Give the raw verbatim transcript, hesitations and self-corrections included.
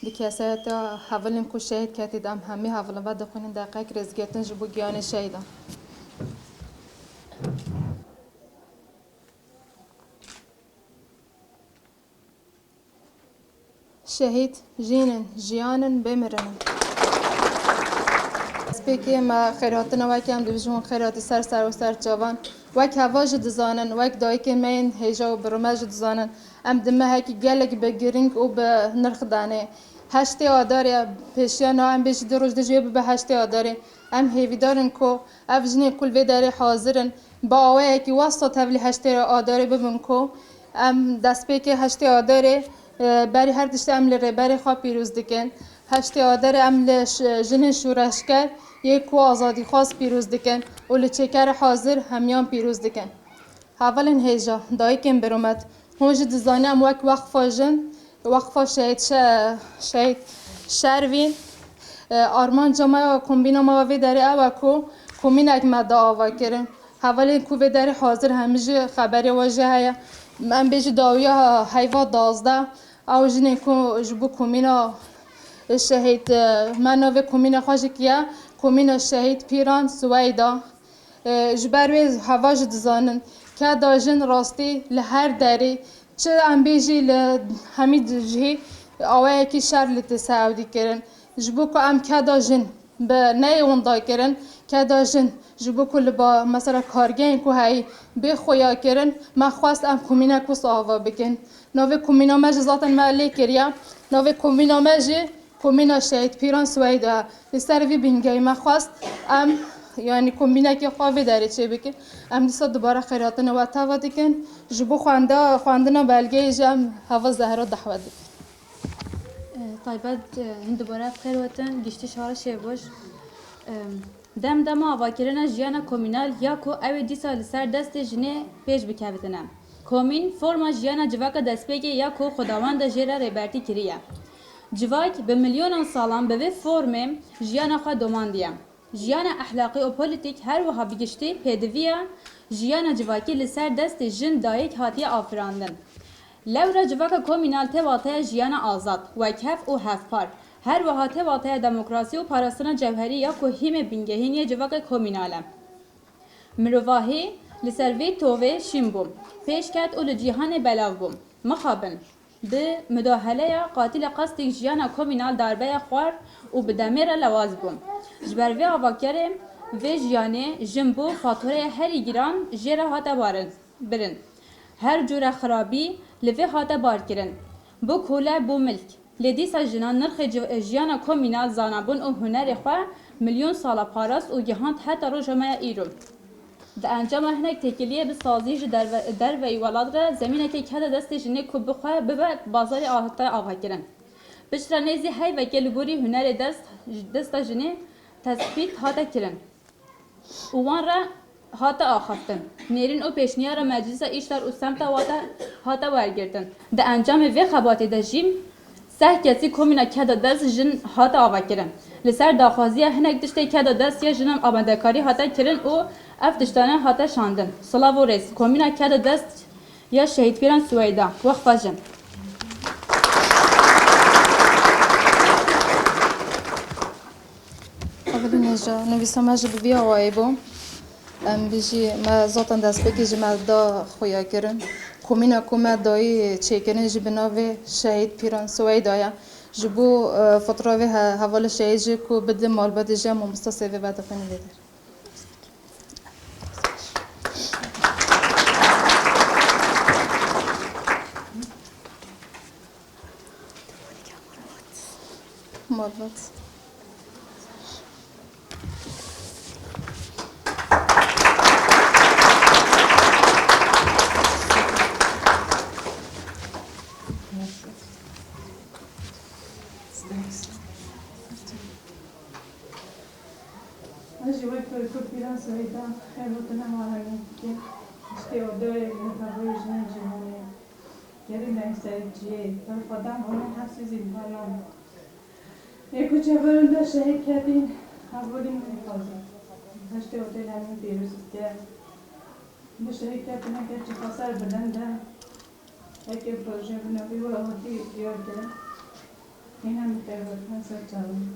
Di kesayeta hevalên ku şehîd ketî de em hemî hevalên ve dixwînin deqek rêzgirtin ji bo giyanê şehîdan. Şehîd jîn in, jiyan in, bimirin in. Destpêkê me xêrhatina wekî em dibêjin hûn xêrhatî ser ser û ser çavan. Wek heval jî dizanin, wek dayikên me yên hêja û birûmet jî dizanin. Em di mehekî gelek bi girîng û bi nirx danê. Heştê Adarê pêşiya niha em bêjî du roj dijî wê bibe heştê Adarê. Em hêvîdar in ku ev jinên ku li vê derê hazir in, bi awayekî wesa tevlî heştê Adarê bibin ku em destpêkê heştê Adarê, e, berî her tiştî em li Rêberê xwe pîroz dikin. Heştê Adarê em li ş-, jinên şoreşger yê ku azadîxwaz pîroz dikin û li çêkerê hazir hemiyan pîroz dikin. Hevalên hêja, dayikên birûmet, hûn jî dizanî em wek Weqfa Jin, Weqfa Şehîd Şe-, Şehîd Şervîn, e, armanca me ya kombîna me ya vê derê ew e ku komînek me da ava kirin. Hevalên ku vê derê hazir hemî jî xeberê we jê heye. Em bêjî dawiya heyva duwazdeh, ew jinên ku ji bo komîna Şehîd, e, me navê komîna xwe jî kiye, komîna Şehîd Pîran Siweyda. E, ji ber wê heval jî dizanin, keda jin rastî li her derê, çi em bêjî li hemî cihê awayekî şer li dîsa ew dî kirin. Ji bo ku em keda jin bi neyê winda kirin, keda jin ji bo ku li ba, mesela kargehên ku heyî bê xuya kirin, me xwest em komînek wisa ava bikin. Navê komîna me jî zaten me lê kiriye. Navê komîna me jî Komîna Şehîd Pîran Siweyda. Li ser vî bingehî me xwest em, yanî kombînekê xwe vê derê çêbikin. Em dîsa dubare xêrhatina we teva dikin. Ji bo xwenda-, xwendina belgeyê jî em heval Zehra dehwet dikin. E, taybet, e, hin dubare bi xêr wetin, giştî şara şêwbaş. E, Dem dema avakirina jiyana komînal ya ku ew ê dîsa li ser destê jinê pêş bikevitine. Komîn forma jiyana civaka destpêkê ya ku Xwedawenda jê re rêbertî kiriye. Civak bi milyonan salan bi vê formê jiyana xwe domandiye. Jiyana ehlaqî û polîtîk her wiha bi giştî pêdiviya jiyana civakî li ser destê jin dayik hatiye afirandin. Lewra civaka komînal tê wateya jiyana azad, wekhev û hevpar. Her wiha tê wateya demokrasî û parastina cewherî ya ku hîmê bingehîn yê civaka komînal e. Mirovahî li ser vê tovê şîn bû, pêş ket û li cîhanê belav bû. Mixabin, bi mudaheleya qatîle qastik jiyana komînal darbeya xwar û bi demê re lewaz bû. Ji ber vê avakerê vê jiyanê jin bû fatureya herî giran jê re hate barin. birin. Her cure xirabî li vê hate barkirin. Bû kole, bû milk. Lê dîsa jinan nirxê civ-, jiyana komînal, zanabûn û hunerê xwe milyon sala parast û gihand heta roja me ya îro. Di encama hinek têkiliyê bi sazî ji derve-, derveyî welat re zemînekê kete destê jinê ku bi xwe bibe bazarê hate avakirin. Piştre nêzî heyvekê li gorî hunerê dest, desta jinê tespît hate kirin. û wan re hate axaftin. Nêrîn û pêşniyara Meclisa Îşler û Semta Wate hate wergirtin. Di encamê vê xebatê de jî seh kesî komîna Keda Dest jin hate avakirin. Li ser daxwaziya hinek tiştê Keda Dest ya jinan amadekarî hate kirin û ev tiştane hate şandin. Silav û rêz, komîna Keda Dest ya Şehîd Pîran Siweyda, Weqfa Jin. Hevalên hêja, nivîsa me jî bi vî awayî bû. Em bijî, me zaten destpêkê jî me da xuya kirin. Komîna ku me dayî çêkirin jî bi navê Şehîd Pîran Siweyda ye. Ji bo, e, fatra vê he-, hevalê şehîd jî ku bidin malbatê jî, em mamosta sêvê vedixwînin vê der. Malbat. Ez jî wek Kurd Pîran Siweyda xêr hatina me hemî kir. Piştê odoyê li hevayê jinên cîhanê. Gerî leng ser ciyê, berxwedan hûn hesî zîndanan. Ê ku çeverên de şehîd ketîn, hevalên min dixwazin. Heştê Otê li hemî pîroz dike. Bi şehîd ketineke çiqaser bilind e. Weke proje bi navê we hatî diyar kirin. Yine mi te gotin, ser çavan.